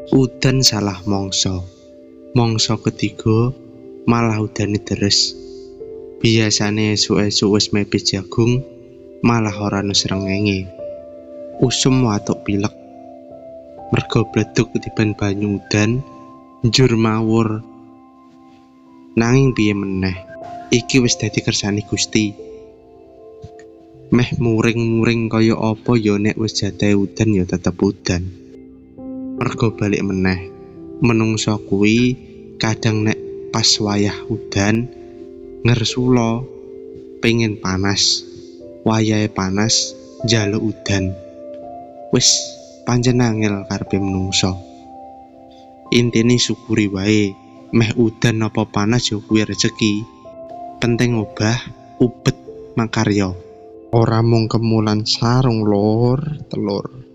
Udan salah mangsa. Mangsa ketiga malah udane deres. Biasane esuk-esuk wis mepis jagung, malah ora ana srengenge. Usum watuk pilek. Merga bledug ketiban banyu udan, njur mawur. Nanging piye meneh, iki wis dadi kersane Gusti. Meh muring-muring kaya apa ya nek wis jatahe udan ya tetep udan. Merga balik meneh, menungsa kuwi kadang nek pas wayah udan ngersula pengen panas, wayahe panas njaluk udan. Wis pancen angel karepe menungsa. Intine syukuri wae, meh udan apa panas ya kuwi rejeki. Penting obah, ubet makarya. Ora mung kemulan sarung lur, telur.